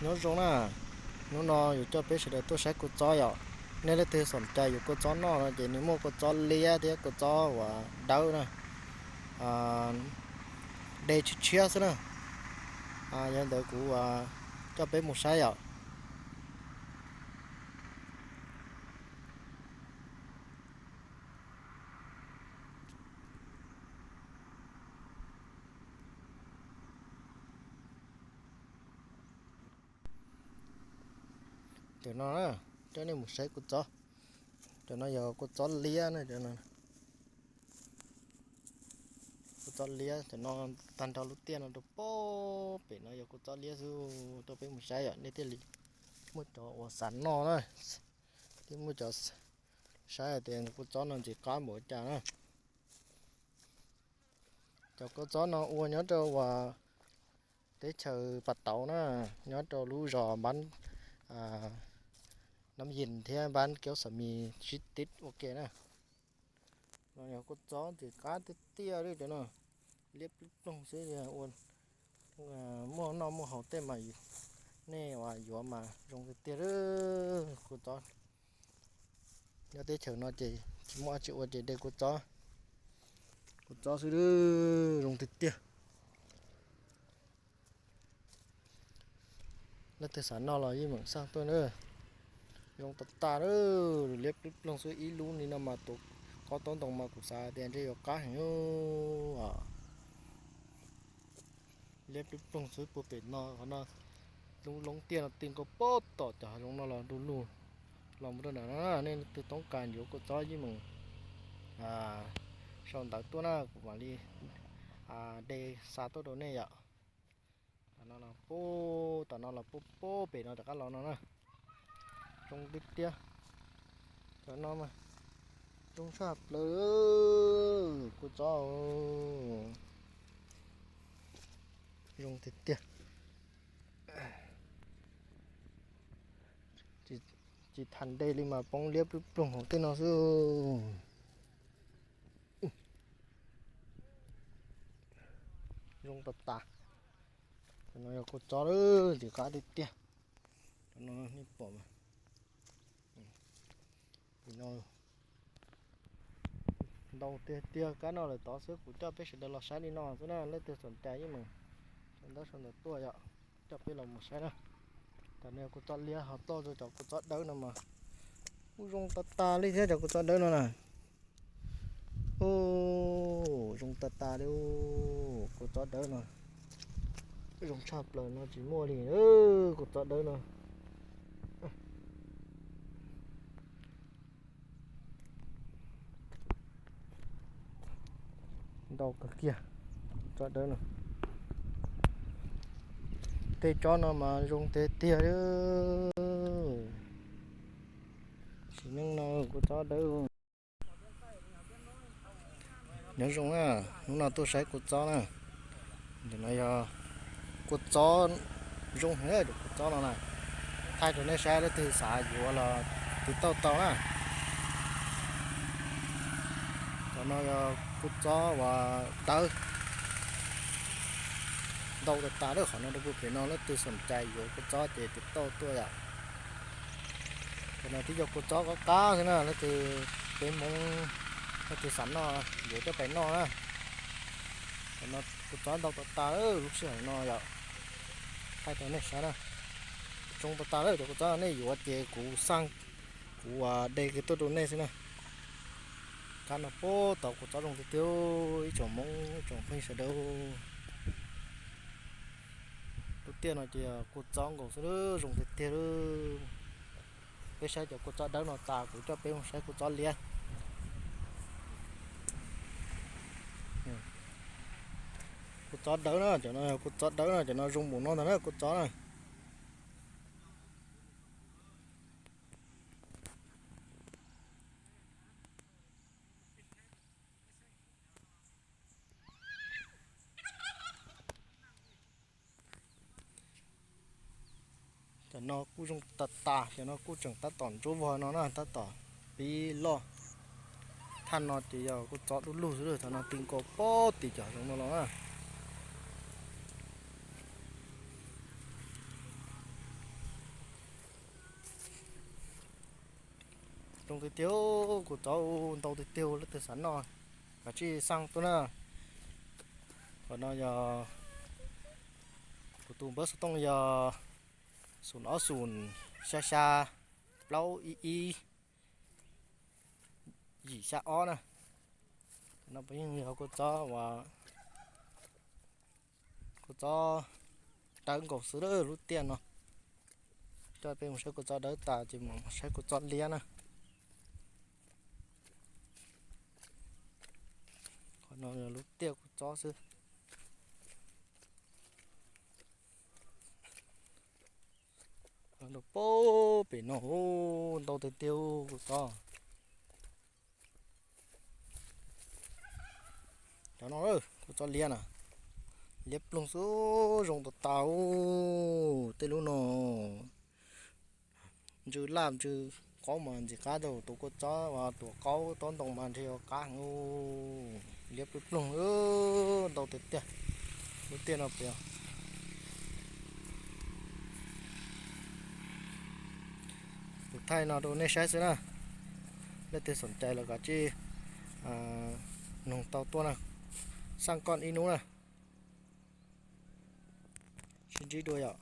Nyob zoo na, hnub no yuav coj peb sawv daws tuaj saib kua txob yom. Nej leej twg xom cai yuav kua txob noj no ces nws muaj kua txob liab thiab kua txob uas dawb na, de tshiab tshiab xwb na. Yog li ntawd kuv coj peb mus saib yom. Cov no na, coj nej mus saib kua txob. Cov no yog kua txob liab na, cov no. Kua txob liab, cov no tag nrho lub tiaj no rau pem no yog kua txob liab xwb. Tuaj peb mus saib yom, nej thiaj li muaj cov uas xav noj na, thiab muaj cov saib hais tias kua txob no ntxim qab npaum cas na. Cov kua txob no ua nyob rau uas teb chaws Pas Tauv na, nyob rau lub zos npab Nab Yis thiab npab Keub Xam Mis sib tib ua ke na. No yog kua txob ntxim qab tiag tiag li cov no, liab ploog ploog xwb ua muaj noj muaj haus tej mas nej uas yuav mas zoo tiag tiag. Kua txob nyob teb chaws no ces tsis muaj dab tsi ua ces de kua txob, kua txob xwb, zoo tiag tiag. Leej twg xav noj los yeej meem xaj tuaj na. Zoo tas tas, liab ploog ploog xwb, ib lub li no mas tus kob taub ntoo mas kuv xav tias ntshe yuav qab heev. Liab ploog ploog xwb, puag pem no qhov no, lub loob tiaj no ti nkaus pem tom cov hav zoov no los du lug los mus rau nram no. Nej leej twg toob kas yuav kua txob yeej meem sau ntawv tuaj na, kuv mam li de xa tuaj rau nej yom. Tom no los puag, tom no los puag puag pem no rov qab los no na. Zoo tiag tiag. Cov no mas zoo tshaj plaws, kua txob zoo tiag tiag. Tsis tham de li mas poob liab ploog ploog hauv tej no xwb. Zoo tas tas. Cov no yog kua txob ntxim qab tiag tiag. Cov no nej pom mas, ntau tiag tiag, kab noj lawm tod xwb. Kuv coj peb sawv daws los saib li no xwb na, leej twg xom cai yeej meem sau ntawv sau ntawv tuaj yom, coj peb los mus saib na. Cov no yog kua txob liab, ho tuaj rau cov kua txob dawb no mas kuj zoo tas tas li thiab cov kua txob dawb no na. Zoo tas tas li, kua txob dawb no zoo tshaj plaws no tsis muaj li, kua txob dawb no. Ntau kawg kiag, tsob dawb no. Tej tsob no mas zoo tiag tiag li. Sim neej no kua txob dawb. Nyob zoo na, hnub no tuaj saib kua txob na. Ntawm no yog kua txob zoo heev, cov kua txob no na. Thaij rau nej saib, leej twg xav yuav los tiv tauj tau na. Cov no yog kua txob uas dawb ntau tas tas lawm. Qhov no rau puag pem no, leej twg xom cai yuav kua txob ces tiv tauj tuaj yom. Cov no twb yog kua txob qab qab xwb na, leej twg peb Hmoob leej twg xav noj yuav coj pais noj na. Cov no kua txob ntau tas tas lub sij hawm no yom. Thaij rau nej saib na, zoo tas tas lawm cov kua txob no, nej yuav ces kuv xaj, kuv de kiag tuaj rau nej xwb na. Kab no puag tod kua txob zoo tiag tiag, ib tsoom Hmoob ib tsoom phooj ywg sawv daws. Lub tiaj no ces kua txob nkaus xwb, zoo tiag tiag. Peb saib cov kua txob dawb no tas kuv coj peb mus saib kua txob liab. Kua txob dawb na, cov no kua txob dawb na, cov no zoo npaum no ntag na kua txob na. Cov no kuj zoo tas tas, cov no kuj tseem tab tom ntsuab vog no na, tab tom pib loj. Thaj no ces yog kua txob dub lug xwb, cov no ti nkaus puag tim cov zoov no los na. Zoo tiag tiag, kuv txov ntau tiag tiag, leej twg xav noj kav tsij xaj tuaj na. Qhov no yog kuv tus npawb xov tooj yog xoom ob xoom xya xya plaub ib ib yim xya ob na. No puas yeej yog kua txob uas kua txob dawb nkaus xwb lub tiaj no. Coj peb mus saib kua txob dawb tas ces mus saib kua txob liab na. Qhov no yog lub tiaj kua txob xwb. Rau pem no ntau tiag tiag kua txob. Cov no kua txob liab na, liab ploog xwb, zoo tas tas. Tej lub no ntsw laj ntsw qaub mas ntxim qab rau tus kua txob uas tuam qaub tob ntoo mas ntshe yuav qab heev. Liab ploog ploog, ntau tiag tiag. Lub tiaj no pem kuv thaij no rau nej saib xwb na. Leej twg xoom cai los kav tsij noog tau tuaj na. Xaj koj ib hnub na. Sib ntsib dua yom.